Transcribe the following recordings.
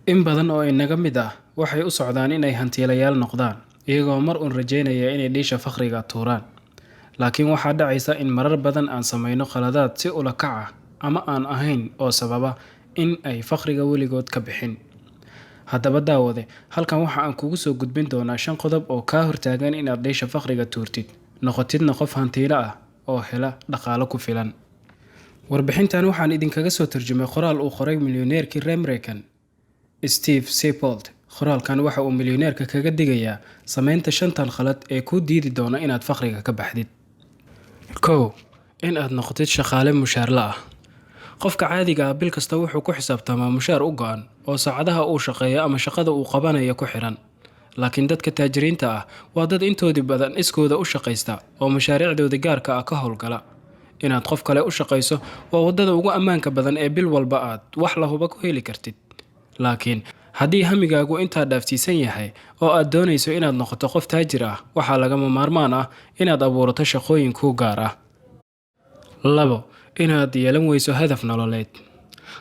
In badan oo inaga mid ah waxay u socdaan inay hantiilayaal noqdaan, iyagoo mar uun rajeynaya inay dhiisha faqriga tuuraan. Laakiin waxaa dhacaysa in marar badan aan samayno khaladaad si ula kac ah ama aan ahayn oo sababa in ay faqriga weligood ka bixin. Haddaba daawade, halkan waxa aan kugu soo gudbin doonaa 5 qodob oo kaa hortaagan inaad dhiisha faqriga tuurtid, noqotidna qof hantiile ah oo hela dhaqaale ku filan. Warbixintan waxaan idinkaga soo tarjumay qoraal uu qoray milyaneerkii reer Mareykan Steve Siebold. Qoraalkan waxa uu milyaneerka kaga digayaa samaynta 5tan khalad ee kuu diidi doona inaad faqriga ka baxdid. 1. In aad noqotid shaqaale mushaar la ah. Qofka caadiga ah bil kasta wuxuu ku xisaabtamaa mushaar u go'an oo saacadaha uu shaqeeyo ama shaqada uu qabanayo ku xiran. Laakiin dadka taajiriinta ah waa dad intoodii badan iskooda u shaqaysta oo mashaariicdooda gaarka ah ka howlgala. Inaad qof kale u shaqayso waa waddada ugu ammaanka badan ee bil walba aad wax la hubo ku heli kartid. Laakiin haddii hamigaagu intaa dhaafsiisan yahay oo aad doonayso inaad noqoto qof taajir ah, waxaa lagama maarmaan ah inaad abuurato shaqooyin kuu gaar ah. 2. Inaad yeelan weyso hadaf nololeed.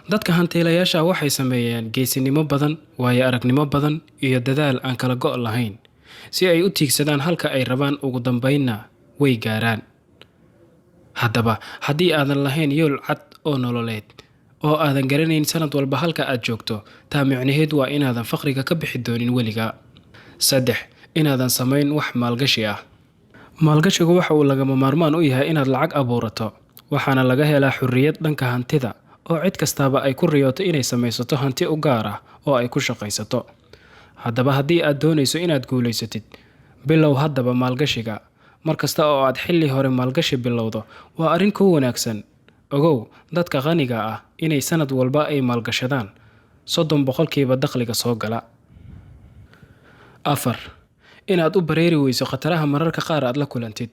Dadka hantiilayaasha waxay sameeyaan geesinimo badan, waayo-aragnimo badan, iyo dadaal aan kala go' lahayn si ay u tiigsadaan halka ay rabaan, ugu dambeynna way gaaraan. Haddaba, haddii aadan lahayn yool cad oo nololeed oo aadan garanayn sanad walba halka aad joogto, taa micnaheedu waa inaadan faqriga ka bixi doonin weligaa. 3. Inaadan samayn wax maalgashi ah. Maalgashigu waxa uu lagama maarmaan u yahay inaad lacag abuurato, waxaana laga helaa xorriyad dhanka hantida oo cid kastaaba ay ku riyooto inay samaysato hanti u gaar ah oo ay ku shaqaysato. Haddaba haddii aad doonayso inaad guulaysatid, bilow haddaba maalgashiga. Mar kasta oo aad xilli hore maalgashi bilowdo, waa arrin kuu wanaagsan. Ogow, dadka qaniga ah inay sanad walba ay maalgashadaan 30% dakhliga soo gala. 4. Inaad u bareeri weyso khataraha mararka qaar aad la kulantid.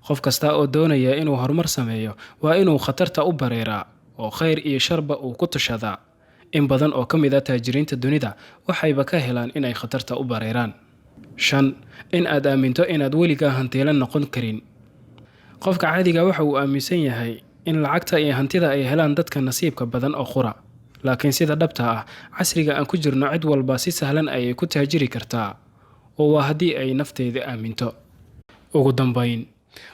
Qof kasta oo doonaya inuu horumar sameeyo waa inuu khatarta u bareeraa oo khayr iyo sharba uu ku tashadaa. In badan oo ka mid ah taajiriinta dunida waxayba ka helaan inay khatarta u bareeraan. 5. In aad aaminto inaad weligaa hantiile noqon karin. Qofka caadiga waxa uu aaminsan yahay in lacagta iyo hantida ay helaan dadka nasiibka badan oo qura. Laakiin sida dhabta ah, casriga aan ku jirno cid walba si sahlan ayay ku taajiri kartaa, oo waa haddii ay nafteeda aaminto. Ugu dambayn,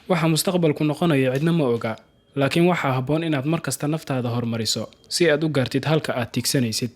waxa mustaqbalku noqonayo cidna ma oga, laakiin waxaa habboon inaad mar kasta naftaada horumariso si aad u gaartid halka aad tiigsanaysid.